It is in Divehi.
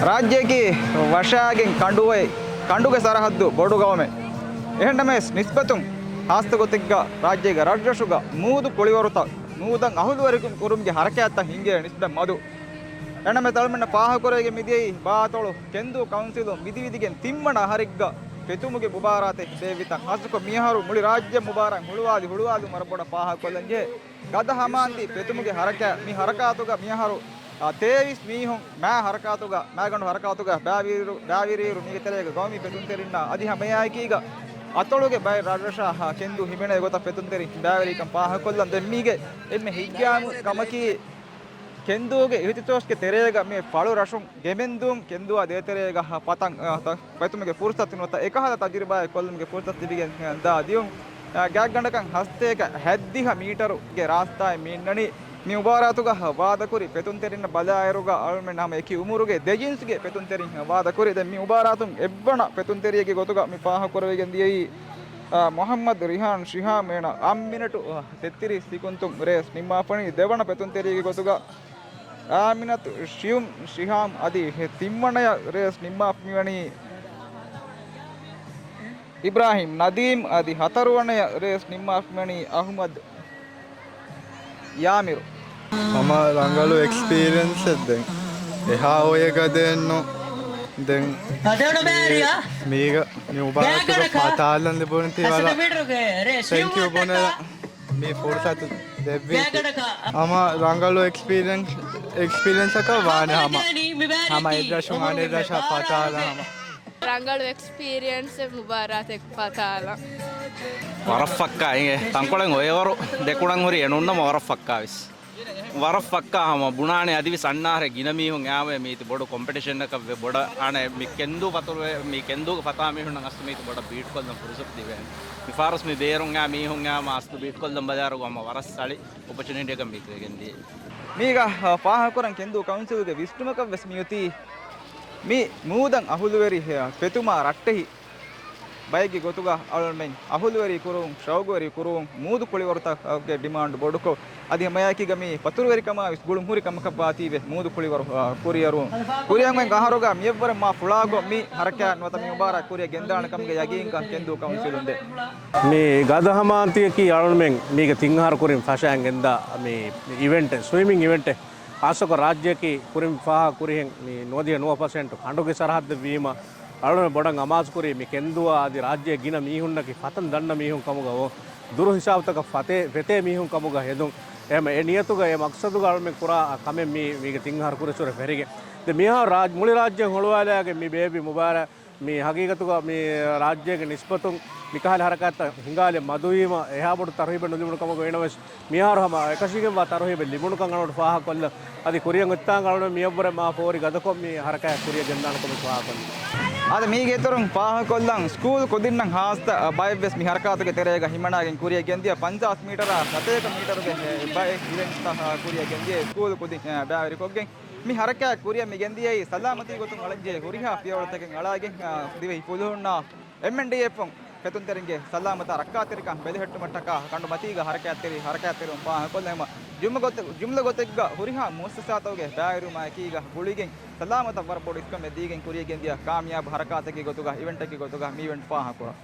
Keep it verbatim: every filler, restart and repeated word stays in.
ރާއްޖެއަކީ ވަށާގެން ކަނޑުއޮތް ކަނޑުގެ ސަރަހައްދު ބޮޑު ގައުމެއް. އެހެންނަމަވެސް ނިސްބަތުން ހާއްސަ ގޮތެއްގަ ރާއްޖޭގެ ރަށްރަށުގަ މޫދު ކުޅިވަރުތައް މޫދަށް އަހުލުވެރިކުރުމުގެ ހަރަކާތްތައް ހިނގޭ ނިސްބަތް މަދު. އެހެންނަމަވެސް އަޅުމެންނަށް ފާހަގަކުރެވިގެން މިދިޔައީ ބާއަތޮޅު ކެންދޫ ކައުންސިލުން މިދިވިދިގެން ތިންވަނަ އަހަރެއްގަ ފެތުމުގެ މުބާރާތެއް ދެއްވިތަން. ހާއްސަކޮށް މިއަހަރު މުޅި ރާއްޖެ މުބާރާތް ހުޅުވާލި ހުޅުވާލުމުން ވަރަށް ބޮޑަށް ފާހަގަކޮށްލަންޖެހޭ. ގަދަ ހަމާންދި ފެތުމުގެ ހަރަކާތް މި ހަރަކާތުގަ މިއަހަރު، އާ، ތޭވީސް މީހުން މާ ހަރަކާތުގަ، މާގަނޑު ހަރަކާތުގަ ބައިވެރި-، ބައިވެރިއިރު މީގެ ތެރޭގަ ގައުމީ ފެތުންތެރިންނާ އަދި ހަމައެއާއެކީގަ އަތޮޅުގެ ބައެއް ރަށްރަށާ ކެންދޫ ހިމެނޭ ގޮތަށް ފެތުންތެރިން ބައިވެރިކަން ފާހަގަކޮށްލަން. ދެން މީގެ އެންމެ ހިތްގައިމު ކަމަކީ، ކެންދޫގެ އިހުތިސޯސްގެ ތެރޭގަ މި ފަޅު ރަށުން ގެމެންދޫން ކެންދުއާ ދޭތެރޭގަ ފަތަން، އަ، ތަ-، ފެތުމުގެ ފުރުސަތު ނުވަތަ އެކަހަލަ ތަޖުރިބާއެއް ކޮށްލުމުގެ ފުރުސަތު ލިބިގެން، އަ، ދާ ދިޔުން. އަ، ގާތްގަނޑަކަށް ހަސަތޭކަ ހަތްދިހަ މީޓަރުގެ ރާސްތާއެއް މި އިންނަނީ. މި މުބާރާތުގަ ވާދަކުރި ފެތުންތެރިންނަށް ބަލާއިރުގަ އަޅުމެން ހަމަ އެކި އުމުރުގެ ދެ ޖިންސްގެ ފެތުންތެރިން ވާދަކުރި. ދެން މި މުބާރާތުން އެއްވަނަ ފެތުންތެރިއެއްގެ ގޮތުގަ މި ފާހަގަކުރެވިގެން ދިޔައީ، އަ، މުޙައްމަދު ރިހާން ޝިހާމް އޭނަ އަށް މިނެޓު، އަ، ތެއްތިރީސް ސިކުންތުން ރޭސް ނިންމާފަނީ. ދެވަނަ ފެތުންތެރިއެއްގެ ގޮތުގަ އާމިނަތު ޝިޔުމް ޝިހާމް އަދި ތިންވަނަޔަށް ރޭސް ނިންމާފަ މިވަނީ އިބްރާހިމް ނަދީމް އަދި ހަތަރުވަނަޔަށް ރޭސް ނިންމާފަ މިވަނީ އަހުމަދު ޔާމިރު. ހަމަ ރަނގަޅު އެކްސްޕީރިއަންސެއް ދެން. އެހާ އޮޔެ ގަދައެއްނު. ދެން މީގަ މި މުބާރާތުގަ ފަތާލަން ލިބުނީ ތި ވަރަށް ތެންކް ޔޫ ބުނެލަ. މި ފުރުސަތު ދެއްވީ. ހަމަ ރަނގަޅު އެކްސްޕީރިއަންސް، އެކްސްޕީރިއަންސަކަށް ވާނެ ހަމަ. ހަމަ އެއްރަށުން އަނެއްރަށަށް ފަތާލަ ހަމަ. ރަނގަޅު އެކްސްޕީރިއަންސެއް މުބާރާތެއް ފަތާލަ. ވަރަށް ފައްކާ އިނގޭ. ތަންކޮޅެއް އޮއެވަރު ދެކުނަށް ހުރި އެނޫންނަމަ ވަރަށް ފައްކާވެސް. ވަރަށް ފައްކާ ހަމަ ބުނާނެ އަދިވެސް އަންނާހަރެ ގިނަ މީހުން އާމެ މީތި ބޮޑު ކޮމްޕެޓިޝަންއަކަށް ވެ ބޮޑަށް އަނެ މި ކެންދޫ ފަތުރުވެ، މި ކެންދޫގެ ފަތާ މީހުންނަށް އަސްލު މީތި ބޮޑަށް ބީޓް ކޮށްލަން ފުރުސަތު ދިވޭނެ. މި ފާރުސް މި ބޭރުން އާ މީހުން އާ މާ އަސްލު ބީޓް ކޮށްލަން ބަލާރު ހަމަ ވަރަށް ސަޅި އޮޕޮޗުނިޓީއަކަށް މީތި ވެގެން ދިޔަ. މީގަ ފާހަގަކުރަން ކެންދޫ ކައުންސިލުގެ ވިސްނުމަކަށް ވެސް މިއޮތީ މި މޫދަށް އަހުލުވެރި ފެތުމާ ރައްޓެހި ބައެއްގެ ގޮތުގަ އަޅުމެން އަހުލުވެރި ކުރުވުން، ޝައުގުވެރި ކުރުވުން، މޫދު ކުޅިވަރުތަކުގެ ޑިމާންޑް ބޮޑުކޮށް، އަދި ހަމައެކީގަ މި ފަތުރުވެރިކަމާ ވެސް ގުޅުން ހުރި ކަމަކަށް ވާތީވެ މޫދު ކުޅިވަރު، އާ، ކުރިއަރުވުން. ކުރިއަށް އޮތް އަހަރުގަ މިއަށްވުރެ މާ ފުޅާކޮށް މި ހަރަކާތް ނުވަތަ މި މުބާރާތް ކުރިއަށް ގެންދާނެ ކަމުގެ ޔަގީންކަން ކެންދޫ ކައުންސިލުން ދޭ. މި ގަދަ ހަމާންތިއަކީ އަޅުމެން މީގެ ތިން އަހަރު ކުރިން ފަށައިގެންދާ މި އިވެންޓެއް، ސްވިމިން އިވެންޓެއް. ހާއްސަކޮށް ރާއްޖެއަކީ ކުރިން ފާހަގަ ކުރިހެން މި ނުވަދިހަ ނުވަ ޕަސެންޓު ކަނޑުގެ ސަރަހައްދެއް ވީމަ، އަޅުގަނޑު ބޮޑަށް އަމާޒުކުރީ މި ކެންދުއާ އަދި ރާއްޖޭ ގިނަ މީހުންނަކީ ފަތަން ދަންނަ މީހުން ކަމުގަ އޮ، ދުރު ހިސާބުތަކަށް ފަތޭ، ފެތޭ މީހުން ކަމުގަ ހެދުން. އެހެމަ އެ ނިޔަތުގަ އެ މަގްސަދުގަ އަޅުމެން ކުރާ ކަމެއް މީ، މީގެ ތިން އަހަރު ކުރިސުރެ ފެރިގެން. ދެ މިހާ ރާއް-، މުޅި ރާއްޖެ ހުޅުވާލާގެ މި ބޭބި މުބާރާ މި ހަގީގަތުގަ މި ރާއްޖޭގެ ނިސްބަތުން މިކަހަލަ ހަރަކާތްތައް ހިނގާލެ މަދުވީމަ، އެހާ ބޮޑު ތަރުހީބެއް ނުލިބުނު ކަމަކު ވީނަމަވެސް، މިހާރު ހަމަ އެކަށީގެންވާ ތަރުހީބެއް ލިބުނުކަން އަޅުގަނޑު ފާހަގަކޮށްލަން. އަދި ކުރިއަށް އޮތްތާނގަ އަޅުގަނޑު މިއަށްވުރެ މާ ފޯރި ގަދަކޮށް މި ހަރަކާތް ކުރިއަށް ގެންދާނެ ކަމަށް ފާހަގަކޮށްލަން. އަދި މީގެ އިތުރުން ފާހަގަކޮށްލަން، ސްކޫލް ކުދިންނަށް ހާއްސަ ބައެއްވެސް މި ހަރަކާތުގެ ތެރޭގަ ހިމަނާގެން ކުރިއަށް ގެންދިޔަ ޕަންޖާސް މީޓަރާ ސަތޭކަ މީޓަރުގެ ބައެއް އިވެންޓްތައް ކުރިއަށް ގެންދިޔަ ސްކޫލް ކުދިން ބައިވެރިކޮށްގެން. މި ހަރަކާތް ކުރިއަށް މި ގެންދިޔައީ ސަލާމަތީ ގޮތުން އަޅަންޖެހޭ ހުރިހާ ފިޔަވަޅުތަކެއް އަޅާގެން، އާ، ދިވެހި ފުލުހުންނާ އެމްއެންޑީއެފުން ފެތުންތެރިންގެ ސަލާމަތާ ރައްކާތެރިކަން ބެލެހެއްޓުމަށްޓަކާ ކަނޑުމަތީގަ ހަރަކާތްތެރި، ހަރަކާތްތެރިވުން ފާހަގަކޮށްލަން. ޖުމްލަ ގޮތެއް، ޖުމްލަ ގޮތެއްގަ ހުރިހާ މުއައްސަސާތަކުގެ ބައިވެރިވުމާ އެކީގަ ގުޅިގެން ސަލާމަތަށް ވަރަށް ބޮޑު އިސްކަމެއް ދީގެން ކުރިއަށް ގެންދިޔަ ކާމިޔާބު ހަރަކާތެއްގެ ގޮތުގަ، އިވެންޓެއްގެ ގޮތުގަ މި އިވެންޓް ފާހަގަކުރަން.